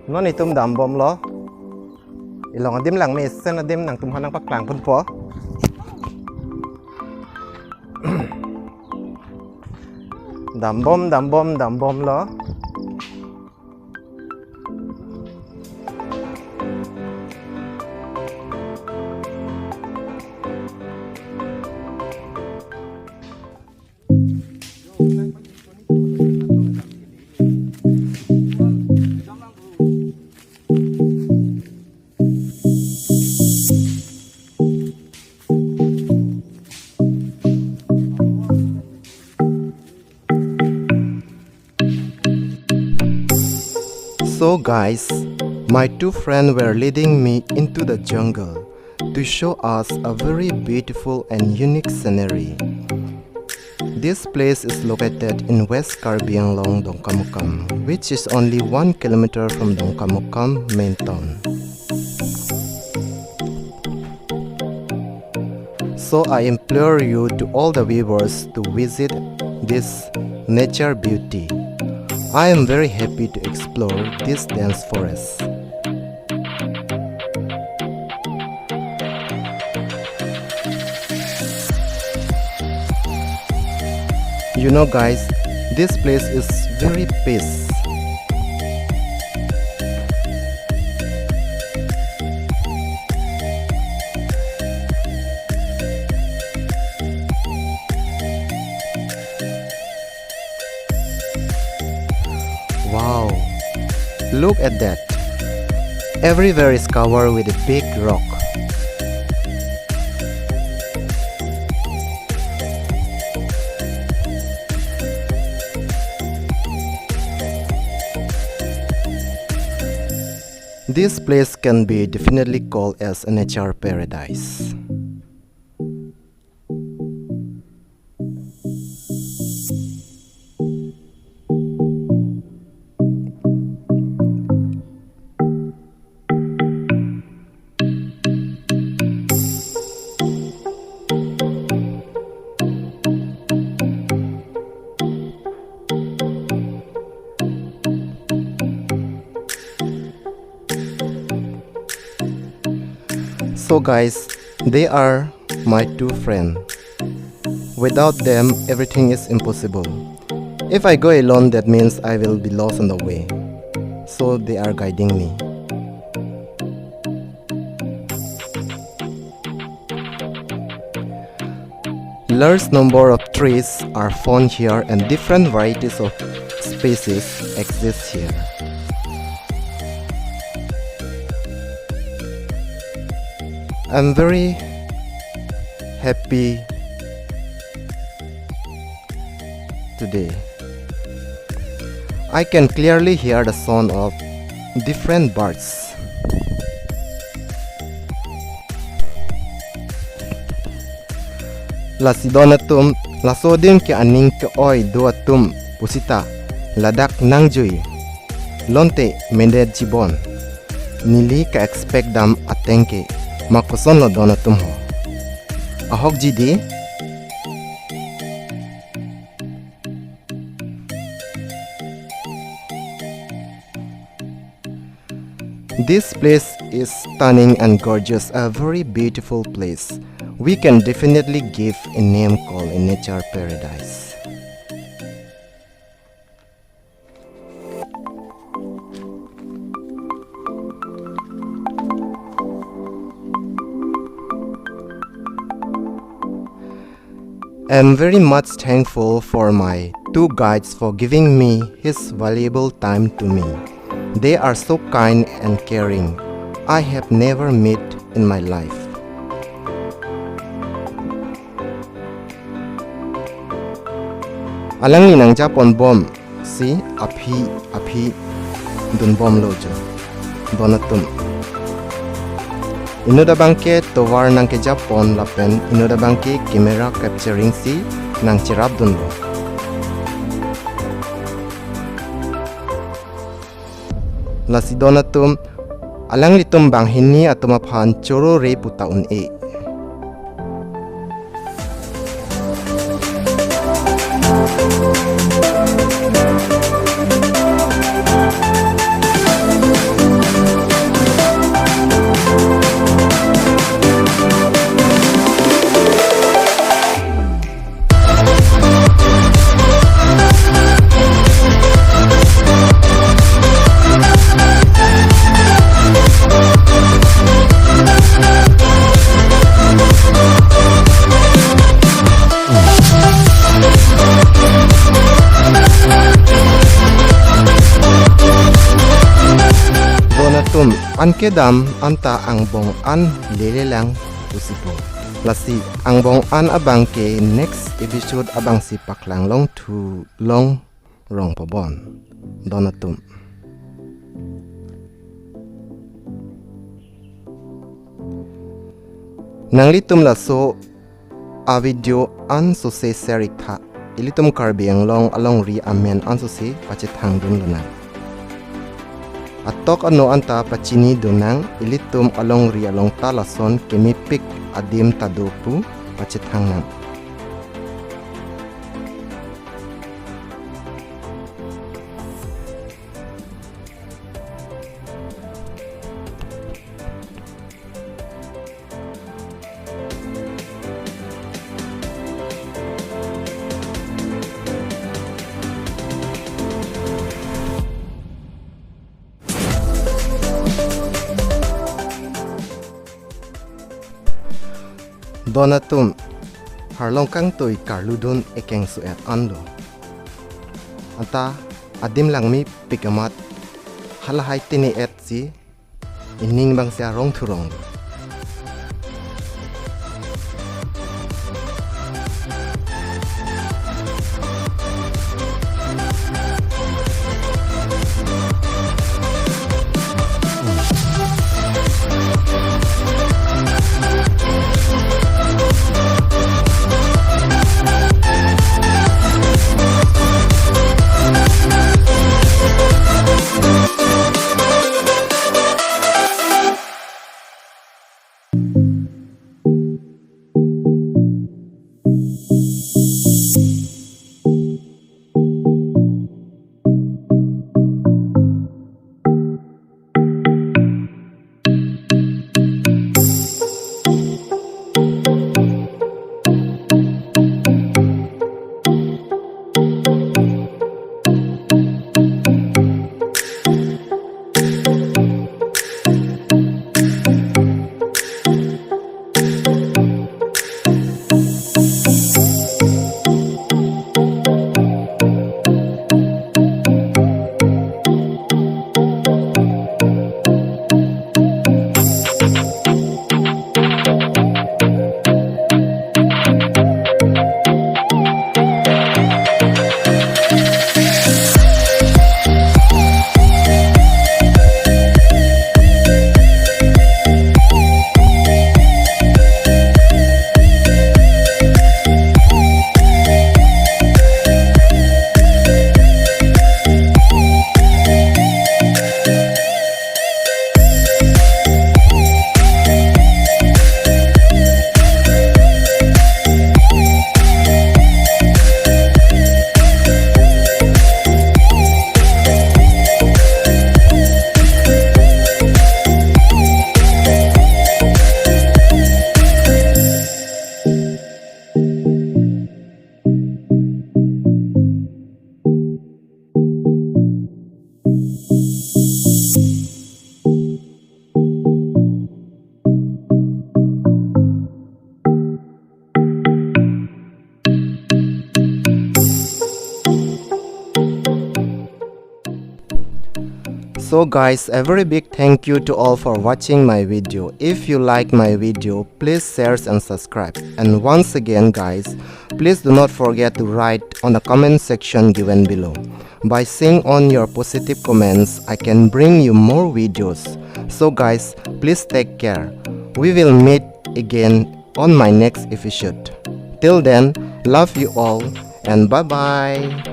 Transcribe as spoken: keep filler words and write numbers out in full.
Non itum dambomlo. Ilong adim lang mesen adim nangtumphan nangpaklang ponpo. Dambom, dambom, dambomlo. So guys, my two friends were leading me into the jungle to show us a very beautiful and unique scenery. This place is located in West Karbi Anglong, Dongkamukam, which is only one kilometer from Dongkamukam main town. So I implore you to all the viewers to visit this nature beauty. I am very happy to explore this dense forest. You know, guys, this place is very peace. Wow, look at that. Everywhere is covered with a big rock. This place can be definitely called as a nature paradise. So guys, they are my two friends. Without them, everything is impossible. If I go alone, that means I will be lost on the way. So they are guiding me. Large number of trees are found here and different varieties of species exist here. I'm very happy today. I can clearly hear the sound of different birds. Lasi don atum, laso adim ke aning ke-oi do atum pusita ladak nangjui lonte mende chibon. Neli ke-expect dam ateng ke ma kosonlo don atum ho. Ahokji dei. This place is stunning and gorgeous, a very beautiful place. We can definitely give a name called a nature paradise. I'm very much thankful for my two guides for giving me his valuable time to me. They are so kind and caring. I have never met in my life. Alangli nangjaponbomsi aphi aphi dunbomlo jo don atum. Inut abangke tovar nangkejapon lapen inut abangke camera capturing si nangcherapdunlo. Lasi don atum, alanglitum banghini atum aphan choro re puta un-e. Anke dam anta angbong an lelelang pusi pu. Lasi angbong an abang ke next episode abangsi paklang longthu long rong pabon. Don atum. Nanglitum laso a video ansose share ik tha. Ilitum Karbi Anglong alongri amen ansose pachethang dun lonang. Atok ano anta pachini dun nang, ilitum alongri along ta lason kemepik adim ta do pu pachethang nang. Don atum, arlong kangtui karlu dun ekeng su-et an do. Anta adim langmepik amat halahai tene-et si ining bangsi arong thurong do. So guys, a very big thank you to all for watching my video. If you like my video, please share and subscribe. And once again guys, please do not forget to write on the comment section given below. By seeing on your positive comments, I can bring you more videos. So guys, please take care. We will meet again on my next episode. Till then, love you all and bye bye.